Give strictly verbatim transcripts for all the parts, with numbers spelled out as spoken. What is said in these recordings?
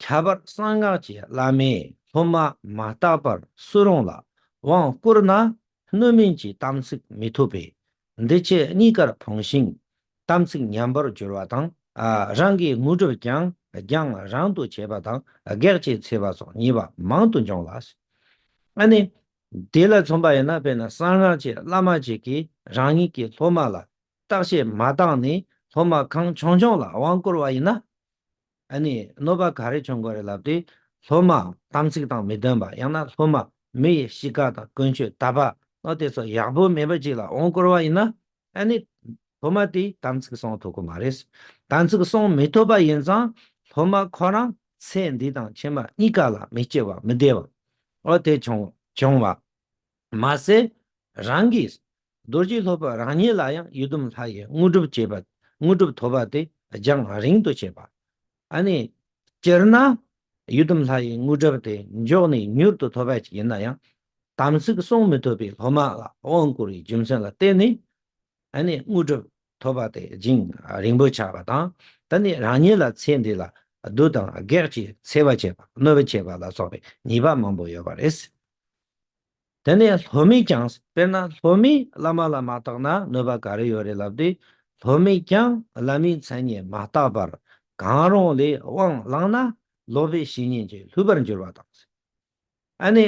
ཁྱད་པར་གསང་སྔགས་ཀྱི་བླ་མས་སློབ་མ་མ་བརྟགས་པར་སུ་རུང་ལ་དབང་བསྐུར་ན། སྣོད་མིན་གྱི་དམ་ཚིག་མི་ཐོབ་པས། འདི་ཕྱི་གཉིས་ཀར་ཕོངས་ཤིང་དམ་ཚིག་ཉམས་པར་འགྱུར་བ་དང་། ཨ། རང་གི་དངོས་གྲུབ་ཀྱང་རྒྱང་རིང་དུ་བྱེད་པ་དང་། གེགས་བྱེད་འཚེ་བ་སོགས་ཉེས་པ་མང་དུ་འབྱུང་ལ། ཨ་ནི། དེ་ལ་མཚོན་པ་ཡིན་ན། དཔེར་ན་གསང་སྔགས་ཀྱི་བླ་མ་ཅིག་གིས་རང་ཉིད་ཀྱི་སློབ་མ་ལ་བརྟག་དཔྱད་མ་བཏང་ནས་སློབ་མ་གང་བྱུང་བྱུང་ལ་དབང་བསྐུར་བ་ཡིན་ན། ཨ་ནི་གནོད་པ་ག་རེ་བྱུང་གི་རེད་ལབ་དུས། སློབ་མ་དམ་ཚིག་དང་མི་ལྡན་པ། ཡང་ན་སློབ་མ་མི་ཡི་གཤིས་ཀ་དང་ཀུན་སྤྱོད་དད་པ་ནོ་དེ་ཚོ་ཡག་པོ་མེད་པ་ཅིག་ལ་དབང་བསྐུར་བ་ཡིན་ན། ཨ་ནི་སློབ་མ་དེས་དམ་ཚིག་སྲུང་ཐུབ་ཀྱི་མ་རེད། དམ་ཚིག་སྲུང་མི་ཐུབ་པ་ཡིན་ཙང་། སློབ་མ་ཁོ་རང་ཚེ་འདི་དང་ཕྱི་མ་གཉིས་ཀ་ལ་མི་སྐྱིད་པ་མི་བདེ་བ་འོ་དེ་བྱུང་བྱུང་བ་མ་ཟད། རང་གིས་རྡོ་རྗེ་སློབ་དཔོན་རང་ཉིད་ལ་ཡང་ཡི་དམ་ལྷ་ཡི་དངོས་གྲུབ་བྱེད་པ། དངོས་གྲུབ་ཐོབ་པ་དེ་རྒྱང་རིང་དུ་བྱེད་པ། ཨ་ནི། སྤྱིར་ན་ཡི་དམ་ལྷ་ཡི་དངོས་གྲུབ་དེ་མགྱོགས་ནས་མྱུར་དུ་ཐོབ་པ་ཞིག་ཡིན་ན་ཡང་། དམ་ཚིག་སྲུང་མི་ཐུབ་པའི་སློབ་མ་ལ་དབང་བསྐུར་བའི་རྒྱུ་མཚན་ལ་བརྟེན་ནས། ཨ་ནི་དངོས་གྲུབ་ཐོབ་པ་དེ་རྒྱང་རིང་པོ་ཆགས་པ་དང་། ད་ནི་རང་ཉིད་ལ་ཚེ་འདི་ལ་སྡུག་དང་གེགས་ཀྱི་འཚེ་བ་བྱེད་པ། གནོད་པ་བྱེད་པ་ལ་སོགས་པའི་ཉེས་པ་མང་པོ་ཡོད་པ་རེད། དེ་ནས་སློབ་མས་ཀྱང་། དཔེར་ན་སློབ་མས་བླ་མ་ལ་མ་བརྟགས་ན་གནོད་པ་ག་རེ་ཡོད་རེད་ལབ་དུས། སློབ་མས་ཀྱང་བླ་མའི་མཚན་ཉིད་མ་བརྟགས་པར་གང་རུང་ལས་དབང་བླངས་ན། ལོག་པའི་བཤེས་གཉེན་གྱིས་བསླུས་པར་འགྱུར་བ་དང་། ཨ་ནི།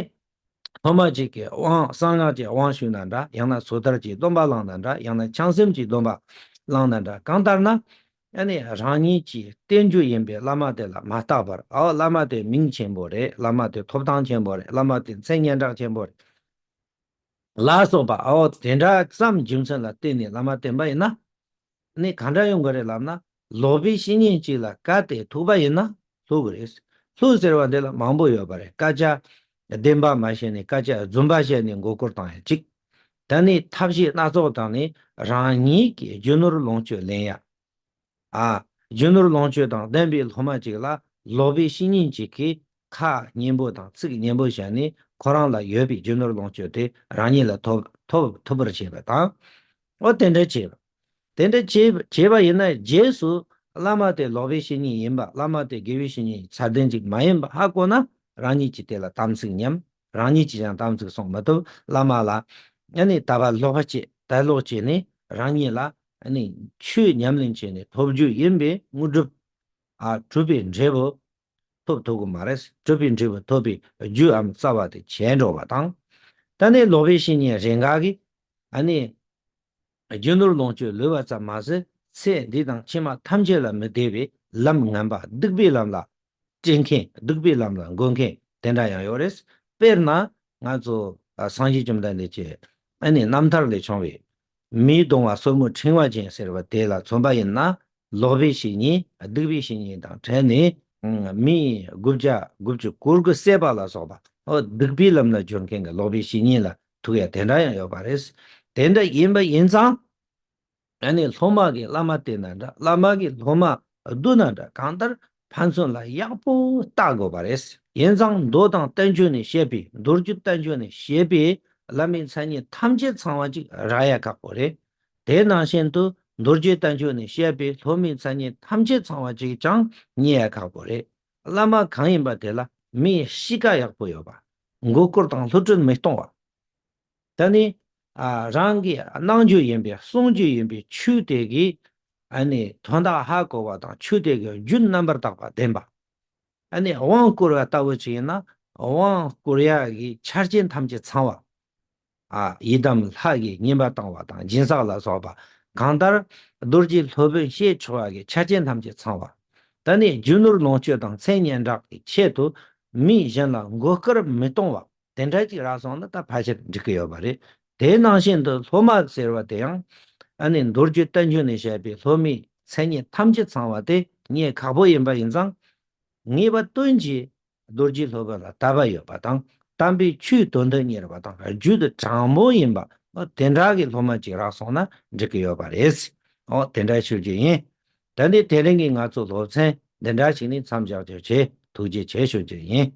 སློབ་མ་ཅིག་གིས་དབང་གསང་སྔགས་ཀྱི་དབང་ཞུས་ན་འདྲ། ཡང་ན་སོ་ཐར་གྱི་སྡོམ་པ་བླངས་ན་འདྲ། ཡང་ན་བྱང་སེམས་ཀྱི་སྡོམ་པ་བླངས་ན་འདྲ། གང་ལྟར་ན། ཨ་ནི་རང་ཉིད་ཀྱི་བསྟེན་རྒྱུ་ཡིན་པའི་བླ་མ་དེ་ལ་མ་བརྟགས་པར། ཨའོ་བླ་མ་དེ་མིང་ཆེན་པོ་རེད། བླ་མ་དེ་ཐོབ་ཐང་ཆེན་པོ་རེད། བླ་མ་དེ་མཚན་སྙན་གྲགས་ཆེན་པོ་རེད། ལ་སོགས་པ། ཨའོ་དེ་འདྲ་ཙམ་རྒྱུ་མཚན་ལ་བརྟེན་ནས་བླ་མ་བསྟེན་པ་ཡིན་ན། ནི་ག་འདྲ་ཡོང་གི་རེད་ལབ་ན། ལོག་པའི་བཤེས་གཉེན་གཅིག་ལ་གལ་ཏེ་ཐུག་པ་ཡིན་ན་ལྷུག་གི་རེད། ལྷུག་ཟེར་བ་འདི་ལ་མང་པོ་ཡོད་པ་རེད། སྐད་ཆ་བདེན་པ་མ་བཤད་ནས་སྐད་ཆ་རྫུན་པ་བཤད་ནས་མགོ་སྐོར་བཏང་ཡ་གཅིག་ད་ནི་ཐབས་ཤེས་སྣ་ཚོགས་བཏང་ནས་རང་ཉིད་ཀྱི་རྒྱུ་ནོར་ལོངས་སྤྱོད་ལེན་ཡ། ཨ། རྒྱུ་ནོར་ལོངས་སྤྱོད་དང་ལྡན་པའི་སློབ་མ་ཅིག་ལ་ལོག་པའི་བཤེས་གཉེན་ཅིག་གིས་ཁ་སྙན་པོ་དང་ཚིག་སྙན་པོ་བཤད་ནས་ཁོ་རང་ལ་ཡོད་པའི་རྒྱུ་ནོར་ལོངས་སྤྱོད་དེ་རང་ཉིད་ལ་ཐོབ་ཐོབ་ཐུབ་པར་བྱེད་པ་དང་། འོ་དེ་འདྲ་བྱེད་པ། དེ་འདྲ་བྱེད་བྱེད་པ་ཡིན་ན། རྗེས་སུ་བླ་མ་དེ་ལོག་པའི་བཤེས་གཉེན་ཡིན་པ། བླ་མ་དེ་དགེ་བའི་བཤེས་གཉེན་ཚད་ལྡན་ཅིག་མ་ཡིན་པ་ཧ་གོ་ན། རང་ཉིད་ཀྱིས་དེ་ལ་དམ་ཚིག་ཉམས། རང་ཉིད་ཀྱིས་ཀྱང་དམ་ཚིག་སྲུང་མི་ཐུབ། བླ་མ་ལ་ཨ་ནི་དད་པ་ལོག་པ་བྱེད། དད་ལོག་བྱས་ནས་རང་ཉིད་ལ་ཨ་ནི་ཆོས་ཉམས་ལེན་བྱས་ནས་ཐོབ་རྒྱུ་ཡིན་པའི་དངོས་གྲུབ། ཨ། གྲུབ་པའི་འབྲས་བུ་ཐོབ་ཐུབ་ཀྱི་མ་རེད། གྲུབ་པའི་འབྲས་བུ་ཐོབ་པའི་རྒྱུའམ་རྩ་བ་དེ་བྱས་འགྲོ་བ་དང་། ད་ནི་ལོག་པའི་བཤེས་གཉེན་རེ་འགའ་གིས་ཨ་ནི་རྒྱུ་ནོར་ལོངས་སྤྱོད་ལོས་པ་ཙམ་མ་ཟད། ཚེ་འདི་དང་ཕྱི་མ་ཐམས་ཅད་ལ་མི་བདེ་བའི་ལམ་ངན་པ་སྡིག་པའི་ལམ་ལ་སྐྱེལ་མཁན། སྡིག་པའི་ལམ་ལ་འགོད་མཁན་དེ་འདྲ་ཡང་ཡོད་རེད། དཔེར་ན་ང་ཚོ་ཨ་སངས་རྒྱས་བཅོམ་ལྡན་འདས་ཀྱི་ཨ་ནི་རྣམ་ཐར་ལས་བྱུང་བའི་མིའི་གདུང་བ་སོར་མོ་ཕྲེང་བ་ཅན་ཟེར་བ་དེ་ལ་མཚོན་པ་ཡིན་ན། ལོག་པའི་བཤེས་གཉེན། སྡིག་པའི་བཤེས་གཉེན་དང་བྲལ་ནས། ཨང་། མིའི་དགུ་བརྒྱ་དགུ་བཅུ་གོ་དགུ་བསད་པ་ལ་སོགས་པ། འོ་སྡིག་པའི་ལམ་ལ་སྦྱོར་མཁན་གྱི་ལོག་པའི་བཤེས་གཉེན་ལ་ཐུག་ཡ་དེ་འདྲ་ཡང་ཡོད་པ་རེད། དེ་འདྲ་ཡིན་པ་ཡིན་ཙང་། ཨ་ནི་སློབ་མ་གིས་བླ་མ་བསྟེན་ན་འདྲ། བླ་མ་གིས་སློབ་མ་བསྡུ་ན་འདྲ། གང་ལྟར་ཕན་ཚུན་ལ་ཡག་པོ་ལྟ་དགོས་པ་རེད། ཡིན་ཙང་མདོ་དང་བསྟན་བཅོས་ནས་བཤད་པའི། མདོ་རྒྱུད་བསྟན་བཅོས་ནས་བཤད་པའི་བླ་མའི་མཚན་ཉིད་ཐམས་ཅད་ཚང་བ་ཅིག་རག་ཡ་ཁག་པོ་རེད། དེ་ནང་བཞིན་དུ་མདོ་རྒྱུད་བསྟན་བཅོས་ནས་བཤད་པའི་སློབ་མའི་མཚན་ཉིད་ཐམས་ཅད་ཚང་བ་ཅིག་ཀྱང་རྙེད་ཡ་ཁག་པོ་རེད། བླ་མ་གང་ཡིན་པ་དེ་ལ་མིའི་གཤིས་ཀ་ཡག་པོ་ཡོད་པ། མགོ་སྐོར་དང་བསླུ་བྲིད་མི་གཏོང་བ། ད་ནི་ཨ་རང་གི་གནང་རྒྱུ་ཡིན་པའི་གསུང་རྒྱུ་ཡིན་པའི་ཆོས་དེ་གི་ཨ་ནི་དོན་དག་ཧ་གོ་བ་དང་། ཆོས་དེ་གི་རྒྱུན་རྣམ་པར་དག་པ་ལྡན་པ། ཨ་ནི་དབང་བསྐུར་བ་ལྟ་བུ་ཅིག་ཡིན་ན། དབང་བསྐུར་ཡ་གི་ཆ་རྐྱེན་ཐམས་ཅད་ཚང་བ། ཨ། ཡི་དམ་ལྷ་གིས་བསྙེན་པ་བཏང་བ་དང་སྦྱིན་སྲེག་ལ་སོགས་པ། གང་ལྟར་རྡོ་རྗེ་སློབ་དཔོན་བཤད་ཆོག་པ་གི་ཆ་རྐྱེན་ཐམས་ཅད་ཚང་བ། ད་ནི་རྒྱུ་ནོར་ལོངས་སྤྱོད་དང་མཚན་སྙན་གྲགས་ཀྱི་ཆེད་དུ་མི་གཞན་ལ་མགོ་སྐོར་མི་གཏོང་བ། དེ་འདྲ་ཅིག་རག་སོང་ན་ད་ཕལ་ཆེར་འགྲིག་གི་ཡོད་པ་རེད། དེ་ནང་བཞིན་དུ་སློབ་མ་ཟེར་བ་དེ་ཡང་། ཨ་ནི་མདོ་རྒྱུད་བསྟན་བཅོས་ནས་བཤད་པའི་སློབ་མའི་མཚན་ཉིད་ཐམས་ཅད་ཚང་བ་དེ་རྙེད་ཁག་པོ་ཡིན་པ་ཡིན་ཙང་། ངེས་པ་དོན་གྱིས་རྡོ་རྗེ་སློབ་དཔོན་ལ་དད་པ་ཡོད་པ་དང་། དམ་པའི་ཆོས་དོན་དུ་གཉེར་བ་དང་རྒྱུད་དྲང་པོ་ཡིན་པ། འོ་དེ་འདྲ་གི་སློབ་མ་ཅིག་རག་སོང་ན་འགྲིག་གི་ཡོད་པ་རེད། འོ་དེ་འདྲ་ཞུ་རྒྱུ་ཡིན། ད་ནི་དེ་རིང་གི་ང་ཚོ་སློབ་ཚན་འདི་འདྲ་ཞིག་ནས་མཚམས་བཞག་རྒྱུ་བྱས། ཐུགས་རྗེ་ཆེ་ཞུ་རྒྱུ་ཡིན།